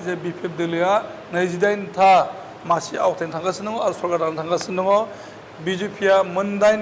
जे बिपिएफ दोलोआ 28था मासि आवथायनो थांगासिनो दङ आरो सरकार दानो थांगासिनो दङ बिजेपिआ मोन8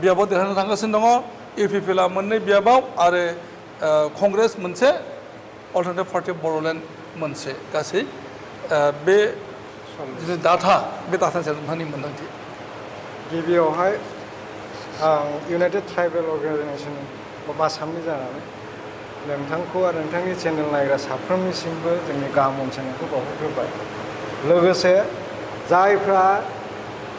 बियाबाव देरहानो थांगासिनो दङ इउपिपिएलआ मोननै बियाबाव आरो कंग्रेस मोनसे अल्टारनेटिभ पार्टी अफ बड'लेण्ड मोनसे गासै बे डाटा बे डाटानि सायाव नोंथांनि मोन्दांथि गिबियावहाय आं इउनाइटेड ट्राइबेल अर्गानाइजेसन आसामनि जानानै नोंथांखौ आरो नोंथांनि चेनेल नायग्रा साफ्रोमनिसिमबो जोंनि गाहाम अनसायनायखौ बावहरग्रोबाय लोगोसे जायफ्रा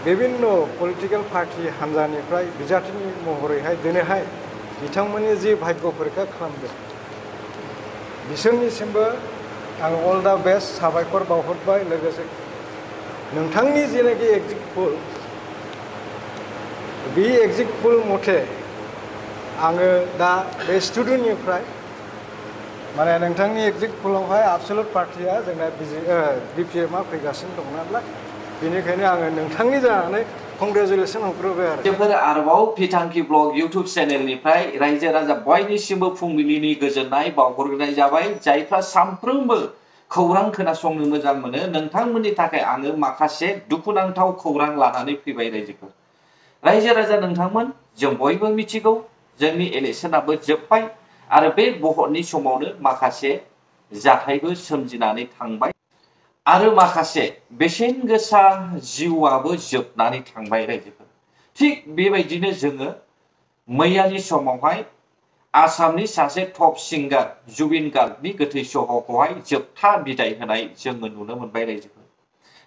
विभिन्न पलिटिकेल पार्टी हान्जानिफ्राय बिजाथिनि महरैहाय दिनैहाय बिथांमोननि जि भाग्य परीक्षा खालामदों बिसोरनिसिमबो आं अल दा बेस्ट साबायखर बावहरबाय लोगोसे नोंथांनि जेनाखि एग्जिट पोल बे एग्जिट पोल मथे आङो दा बे स्टुडिय'निफ्राय माने नोंथांनि एग्जिट पोलावहाय एबसलुट पार्टिया जोंना बिपिएफआ फैगासिनो दं नालाय बेनिखायनो आङो नोंथांनि जानानै कंग्रेचुलेसन हरग्रोबाय आरो बेफोर आरोबाव बिथांखि ब्लग इउट्युब चेनेलनिफ्राय रायजो राजा बयनिसिमबो फुंबिलिनि गोजोननाय बावहरग्रोनाय जाबाय जायफ्रा सानफ्रोमबो खौरां खोनासंनो मोजां मोनो नोंथांमोननि थाखाय आङो माखासे दुखुनांथाव खौरां लानानै फैबाय रायजो राजा नोंथांमोन जों बयबो मिथिगौ जोंनि इलेक्शनाबो जोबबाय आरो बे भटनि समावनो माखासे जाथायबो सोमजिनानै थांबाय आरो माखासे बेसेन गोसा जिउआबो जोबनानै थांबाय रायजोफोर थिग बेबायदिनो जोङो मैयानि समावहाय आसामनि सासे टप सिंगार जुबिन गार्गनि गोथै सहखौहाय जोबथा बिदाय होनाय जोङो नुनो मोनबाय रायजोफोर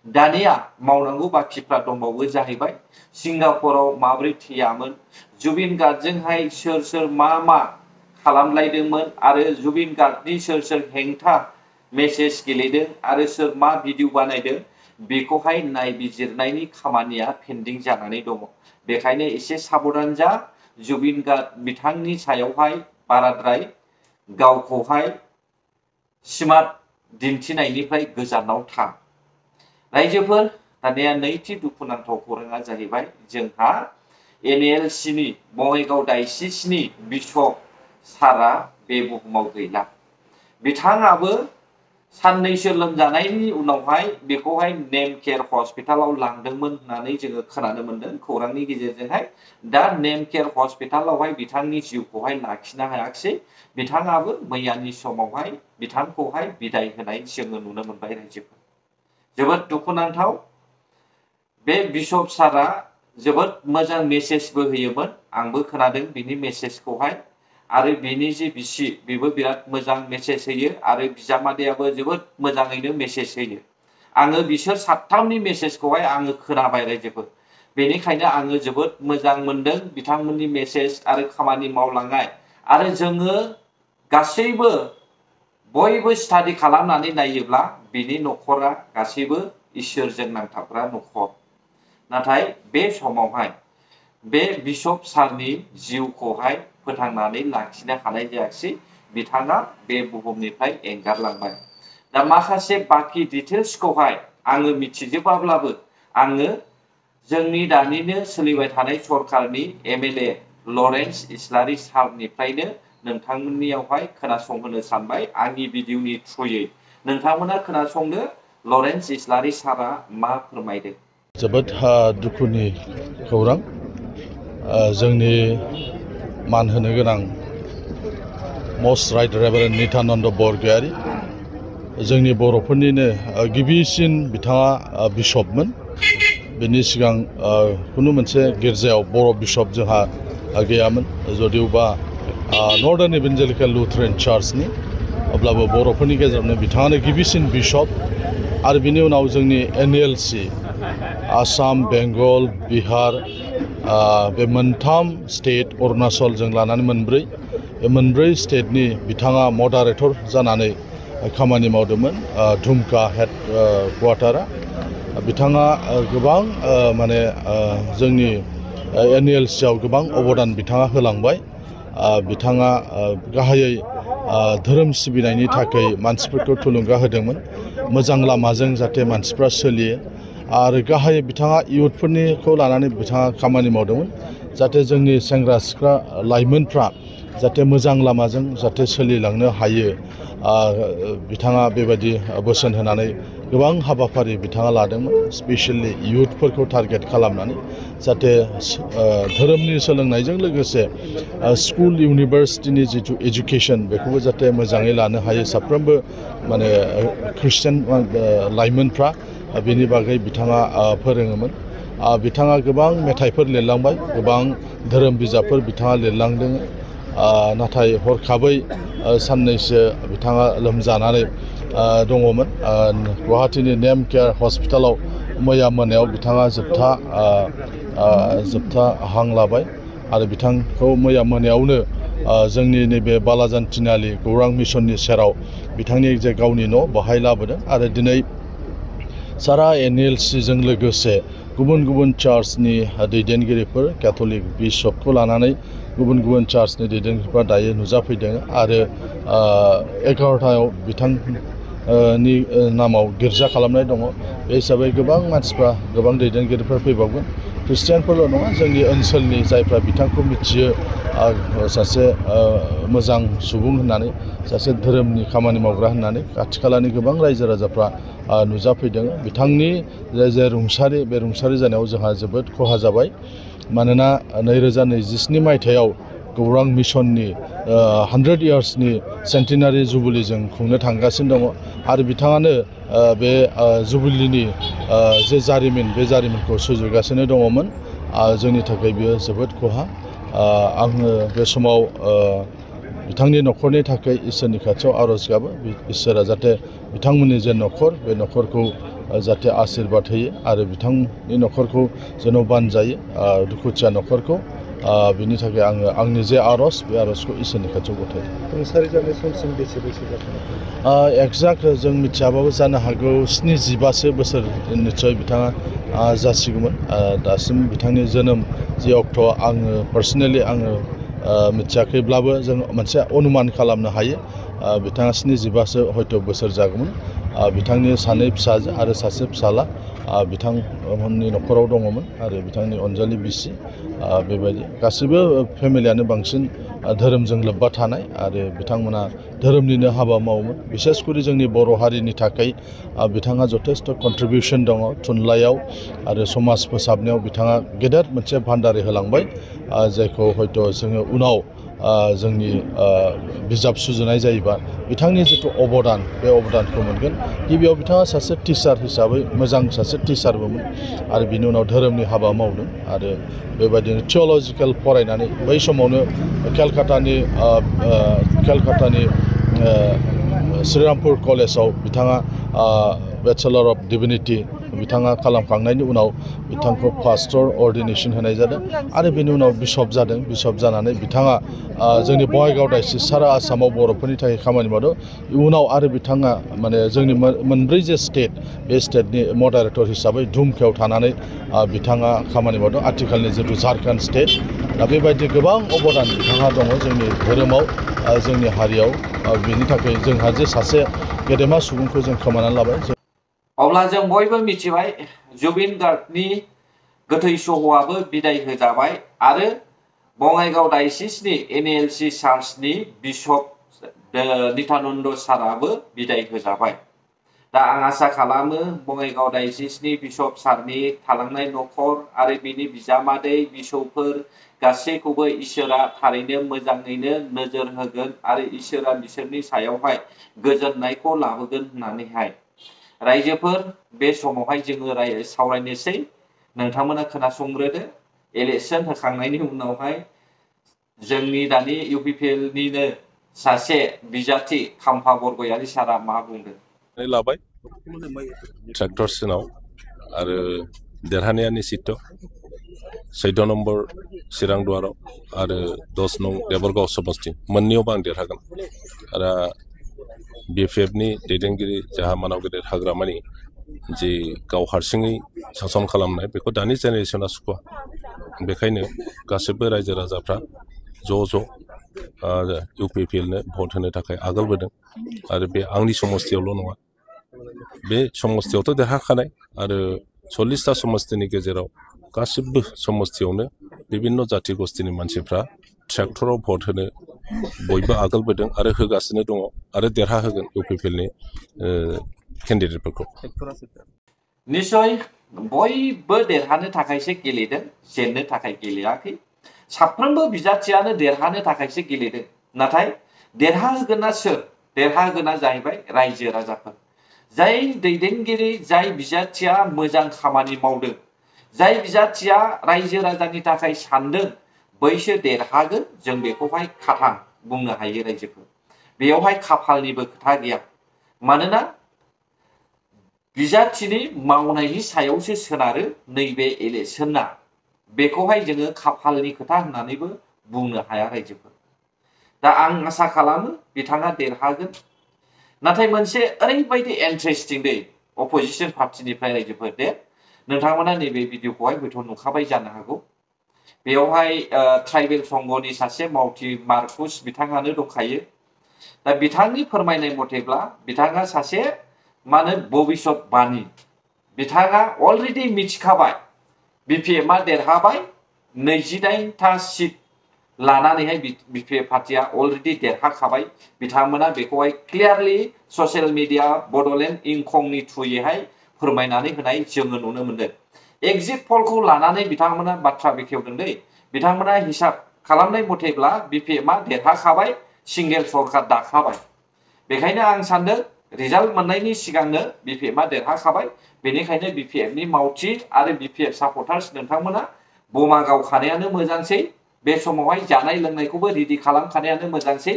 दानिया मावनांगौ बाखिफ्रा दंबावो जाहैबाय सिंगापुराव माबोरै थैयामोन जुबिन गार्गजोंहाय सोर मा खालामलायदोंमोन आरो जुबिन गार्गनि सोर हेंथा मेसेज गेलेदों आरो सोर मा भिडिअ बानायदों बेखौहाय नायबिजिरनायनि खामानिया पेन्डिं जानानै दङ बेखायनो एसे साबधान जा जुबिन गार्ग बिथांनि सायावहाय बाराद्राय गावखौहाय स्मार्ट दिन्थिनायनिफ्राय गोजानाव था रायजोफोर दानिया नैथि दुखुनांथाव खौराङा जाहैबाय जोंहा NLC-नि बङाइगाव डायसिसनि बिशप सारा बे बुहुमाव गैला बिथाङाबो साननैसो लोमजानायनि उनावहाय बेखौहाय नेम केयार हस्पिटालाव लांदोंमोन होननानै जोङो खोनानो मोनदों खौरांनि गेजेरजोंहाय दा नेम केयार हस्पिटालावहाय बिथांनि जिउखौहाय लाखिनो हायाखिसै बिथाङाबो मैयानि समावहाय बिथांखौहाय बिदाय होनाय जोङो नुनो मोनबाय रायजोफोर जोबोद दुखुनांथाव बे बिशप सारा जोबोद मोजां मेसेजबो होयोमोन आंबो खोनादों बिनि मेसेजखौहाय आरो बिनि जे बिसि बेबो बिराद मोजां मेसेज होयो आरो बिजामादैयाबो जोबोद मोजाङैनो मेसेज होयो आङो बिसोर साथामनि मेसेजखौहाय आङो खोनाबाय रायजोफोर बेनिखायनो आङो जोबोद मोजां मोनदों बिथांमोननि मेसेज आरो खामानि मावलांनाय आरो जोङो गासैबो बयबो स्टाडि खालामनानै नायोब्ला बिनि न'खरा गासैबो इसोरजों नांथाबग्रा न'खर नाथाय बे समावहाय बे बिशप सारनि जिउखौहाय फोथांनानै लाखिनो हानाय जायाखिसै बिथाङा बे बुहुमनिफ्राय एंगारलांबाय दा माखासे बाकी डिटेल्सखौहाय आङो मिथिजोबाब्लाबो आङो जोंनि दानिनो सोलिबाय थानाय सरकारनि MLA लरेन्स इस्लारि सारनिफ्रायनो नोंथांमोननियावहाय खोनासंहोनो सानबाय आंनि भिडिअनि थ्रुयै नोंथांमोना खोनासंदो लरेन्स इस्लारि सारा मा फोरमायदों जोबोद दुखुनि खौरां जोंनि मान होनो गोनां मस्ट राइट रेभारेन्ड नित्यानन्द बरगयारी जोंनि बर'फोरनिनो गिबिसिन बिथाङा बिशपमोन बेनि सिगां खुनु मोनसे गिर्जायाव बर' बिशप जोंहा गैयामोन जदिउबा नर्दार्न इभान्जेलिकेल लुथेरान चार्चनि अब्लाबो बर'फोरनि गेजेरावनो बिथाङानो गिबिसिन बिशप आरो बिनि उनाव जोंनि NLC आसाम बेंगल बिहार बे मोनथाम स्टेट अरुणाचल जों लानानै मोनब्रै स्टेटनि बिथाङा मडारेटर जानानै खामानि मावदोंमोन धुमका हेड क्वार्टारा बिथाङा गोबां माने जोंनि NLC-आव गोबां अबदान बिथाङा होलांबाय बिथाङा गाहायै धोरोम सिबिनायनि थाखाय मानसिफोरखौ थुलुंगा होदोंमोन मोजां लामाजों जाहाथे मानसिफ्रा सोलियो आरो गाहायै बिथाङा इयुथफोरनिखौ लानानै बिथाङा खामानि मावदोंमोन जाहाथे जोंनि सेंग्रा सिख्ला लाइमोनफ्रा जाहाथे मोजां लामाजों जाहाथे सोलिलांनो हायो बिथाङा बेबायदि बोसोन होनानै गोबां हाबाफारि बिथाङा लादोंमोन स्पेशली इयुथफोरखौ टारगेट खालामनानै जाहाथे धोरोमनि सोलोंनायजों लोगोसे स्कुल इउनिभार्सिटिनि जिथु एजुकेशन बेखौबो जाहाथे मोजाङै लानो हायो साफ्रोमबो माने ख्रिस्टियान लाइमोनफ्रा बेनि बागै बिथाङा फोरोङोमोन बिथाङा गोबां मेथाइफोर लिरलांबाय गोबां धोरोम बिजाबफोर बिथाङा लिरलांदों नाथाय हरखाबै साननैसो बिथाङा लोमजानानै दङमोन गुवाहाटीनि नेम केयार हस्पिटालाव मैया मोनायाव बिथाङा जोबथा हां लाबाय आरो बिथांखौ मैया मोनायावनो जोंनि नैबे बालाजान तिनालि गौरां मिसननि सेराव बिथांनि जे गावनि न' बाहाय लाबोदों आरो दिनै सारा NLCजों लोगोसे गुबुन गुबुन चार्चनि दैदेनगिरिफोर कैथलिक बिशपखौ लानानै गुबुन गुबुन चार्चनि दैदेनगिरिफ्रा दायो नुजाफैदों आरो 11टायाव बिथांनि नामाव गिर्जा खालामनाय दङ बे हिसाबै गोबां मानसिफ्रा गोबां दैदेनगिरिफोर फैबावगोन ख्रिस्टियानफोरल' नङा जोंनि ओनसोलनि जायफ्रा बिथांखौ मिथियो सासे मोजां सुबुं होननानै सासे धोरोमनि खामानि मावग्रा होननानै खाथि खालानि गोबां रायजो राजाफ्रा नुजाफैदों बिथांनि जे रुंसारि बे रुंसारि जानायाव जोंहा जोबोद खहा जाबाय मानोना 2027 मायथाइयाव गौरां मिसननि 100 इयार्सनि सेन्टिनारि जुबिलि जों खुंनो थांगासिनो दङ आरो बिथाङानो बे जुबिलिनि जे जारिमिन बे जारिमिनखौ सुजुगासिनो दङमोन जोंनि थाखाय बियो जोबोद खहा आङो बे समाव बिथांनि न'खरनि थाखाय इसोरनि खाथियाव आर'ज गाबो इसोरा जाहाथे बिथांमोननि जे न'खर बे न'खरखौ जाहाथे आशीर्बाद होयो आरो बिथांनि न'खरखौ जेन' बानजायो दुखुथिया न'खरखौ बिनि थाखाय आङो आंनि जे आर'ज बे आर'जखौ इसोरनि खाथियाव गथायो रुंसारि जानाय समसिम बेसे जाखो एक्जाक्ट जों मिथियाबाबो जानो हागौ 77 बोसोर निस्सय बिथाङा जासिगौमोन दासिम बिथांनि जोनोम जि अक्ट' आङो पार्सनेलि आङो मिथियाखैब्लाबो जों मोनसे अनुमान खालामनो हायो बिथाङा 77सो हयथ' बोसोर जागौमोन बिथांनि सानै फिसाजो आरो सासे फिसाला बिथांमोननि न'खराव दङमोन आरो बिथांनि अनजालि बिसि बेबायदि गासैबो फेमिलियानो बांसिन धोरोमजों लोब्बा थानाय आरो बिथांमोना धोरोमनिनो हाबा मावोमोन बिसेसकरि जोंनि बर' हारिनि थाखाय बिथाङा जथेस्थ कन्ट्रिबिउसन दङ थुनलाइयाव आरो समाज फोसाबनायाव बिथाङा गेदेर मोनसे भान्डारि होलांबाय जायखौ हयथ' जोङो उनाव जोंनि बिजाब सुजुनाय जायोबा बिथांनि जिथु अबदान बे अबदानखौ मोनगोन गिबियाव बिथाङा सासे टिचार हिसाबै मोजां सासे टिचारबोमोन आरो बिनि उनाव धोरोमनि हाबा मावदों आरो बेबायदिनो थिय'लजिकेल फरायनानै बै समावनो केलकातानि श्रीरामपुर कलेजाव बिथाङा बेचेलर अफ डिभिनिटि बिथाङा खालामखांनायनि उनाव बिथांखौ पास्टर अर्डिनेसन होनाय जादों आरो बेनि उनाव बिशप जादों बिशप जानानै बिथाङा जोंनि बङाइगाव डायसिस सारा आसामाव बर'फोरनि थाखाय खामानि मावदों इयुनाव आरो बिथाङा माने जोंनि मोनब्रै जे स्टेट बे स्टेटनि मडारेटर हिसाबै धुमकायाव थानानै बिथाङा खामानि मावदों आथिखालनि जिथु झारखन्ड स्टेट दा बेबायदि गोबां अबदान बिथाङा दङ जोंनि धोरोमाव जोंनि हारियाव बेनि थाखाय जोंहा जे सासे गेदेमा सुबुंखौ जों खोमानानै लाबाय अब्ला जों बयबो मिथिबाय जुबिन गार्गनि गोथै सह'आबो बिदाय होजाबाय आरो बङाइगाव डायसिसनि NLC चार्चनि बिशप नित्यानन्द साराबो बिदाय होजाबाय दा आं आसा खालामो बङाइगाव डायसिसनि बिशप सारनि थालांनाय न'खर आरो बिनि बिजामादै बिसौफोर गासैखौबो इसोरा थारैनो मोजाङैनो नोजोर होगोन आरो इसोरा बिसोरनि सायावहाय गोजोननायखौ लाबोगोन होननानैहाय रायजोफोर बे समावहाय जोङो सावरायनोसै नोंथांमोना खोनासंग्रोदो इलेक्सन होखांनायनि उनावहाय जोंनि दानि UPPLनिनो सासे बिजाथि खाम्फा बरगयारि सारा मा बुंदों लाबाय ट्रेक्टरसिनाव आरो देरहानाया निश्चित 14 नम्बर चिरां दुवाराव आरो 10 नं देबरगाव समस्ति मोननैयावबो आं देरहागोन आरो BPFनि दैदेनगिरि जाहा मानाव गेदेर हाग्रामानि जि गाव हारसिङै सासन खालामनाय बेखौ दानि जेनेरेसना सुखुवा बेखायनो गासैबो रायजो राजाफ्रा ज' UPPLनो भट होनो थाखाय आगोलबोदों आरो बे आंनि समस्तियावल' नङा बे समस्तियावथ' देरहाखानाय आरो 40टा समस्तिनि गेजेराव गासिबो समस्तियावनो बिभिन्न जाति गोष्ठीनि मानसिफ्रा ट्रेक्टराव भट होनो बयबो आगोलबोदों आरो होगासिनो दङ आरो देरहाहोगोन इउपिपिएलनि केन्डिडेटफोरखौ। निश्चय बयबो देरहानो थाखायसो गेलेदों, जेननो थाखाय गेलेयाखै। साफ्रोमबो बिजाथियानो देरहानो थाखायसो गेलेदों। नाथाय देरहाहोगोना सोर? देरहाहोगोना जाहैबाय रायजो राजाफोर। जाय दैदेनगिरि, जाय बिजाथिया मोजां खामानि मावदों, जाय बिजाथिया रायजो राजानि थाखाय सानदों, बैसो देरहागोन। जों बेखौहाय खाथां बुंनो हायो रायजोफोर। बेयावहाय खाफालनिबो खोथा गैया। मानोना बिजाथिनि मावनायनि सायावसो सोनारो नैबे इलेक्शना। बेखौहाय जोङो खाफालनि खोथा होननानैबो बुंनो हाया रायजोफोर। दा आं आसा खालामो बिथाङा देरहागोन। नाथाय मोनसे ओरैबायदि इन्टारेस्टिं दे अपोजिशन पार्टिनिफ्राय रायजोफोर दे, नोंथांमोना नैबे भिडिअखौहाय हयथ' नुखाबाय जानो हागौ। बेयावहाय ट्राइबेल संघनि सासे मावथि मार्कुस बिथाङानो दंखायो। दा बिथांनि फोरमायनाय मथेब्ला बिथाङा सासे भबिष्यतबाणी। बिथाङा अलरेडि मिथिखाबाय बिपिएमआ देरहाबाय, 29टा सिट लानानैहाय बिपिएफ पार्टिया अलरेडि देरहाखाबाय। बिथांमोना बेखौहाय क्लियारलि ससियेल मिडिया बड'लेण्ड इंखंनि थ्रुयैहाय फोरमायनानै होनाय जोङो नुनो मोनदों। एग्जिट पलखौ लानानै बिथांमोना बाथ्रा बेखेवदों दै। बिथांमोना हिसाब खालामनाय मथेब्ला बिपिएमआ देरहाखाबाय, सिंगेल सरकार दाखाबाय। बेखायनो आं सानदों रिजाल्ट मोननायनि सिगांनो बिपिएमआ देरहाखाबाय। बेनिखायनो बिपिएफनि मावथि आरो बिपिएफ सापर्टार्स नोंथांमोना बमा गावखानायानो मोजांसै। बे समावहाय जानाय लोंनायखौबो रेडि खालामखानायानो मोजांसै।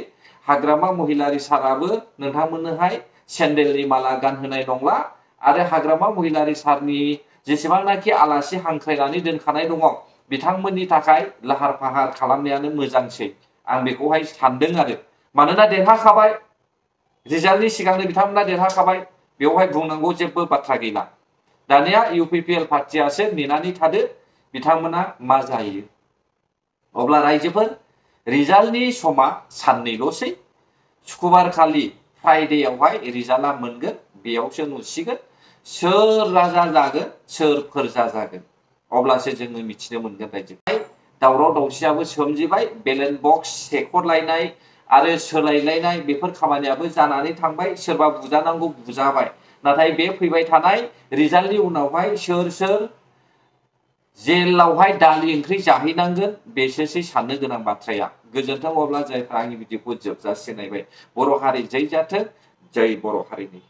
हाग्रामा महिलारि साराबो नोंथांमोननोहाय सेन्देलनि माला गानहोनाय नंला आरो हाग्रामा महिलारि सारनि जेसेबांनाखि आलासि हांख्रायनानै दोनखानाय दङ, बिथांमोननि थाखाय लाहार फाहार खालामनायानो मोजांसै। आं बेखौहाय सानदों आरो। मानोना देरहाखाबाय, रिजाल्टनि सिगांनो बिथांमोना देरहाखाबाय। बेवहाय बुंनांगौ जेबो बाथ्रा गैला। दानिया इउपिपिएल पार्टियासो नेनानै थादो बिथांमोना मा जायो। अब्ला रायजोफोर रिजाल्टनि समा साननैल'सै। शुक्रबार खालि फ्राइडेयावहाय रिजाल्टआ मोनगोन। बेयावसो नुसिगोन सोर राजा जागोन, सोर फोरजा जागोन। अब्लासो जोङो मिथिनो मोनगोन रायजोफोर। दावराव दावसियाबो सोमजिबाय, बेलेट बक्स सेख'लायनाय आरो सोलायलायनाय बेफोर खामानियाबो जानानै थांबाय। सोरबा बुजानांगौ बुजाबाय। नाथाय बे फैबाय थानाय रिजाल्टनि उनावहाय सोर सोर जेलावहाय दालि ओंख्रि जाहैनांगोन बेसोसै साननो गोनां बाथ्राया। गोजोन्थों। अब्ला जायफ्रा आंनि भिडिअखौ जोबजासे नायबाय, बर' हारि जै जाथों, जै बर' हारिनि।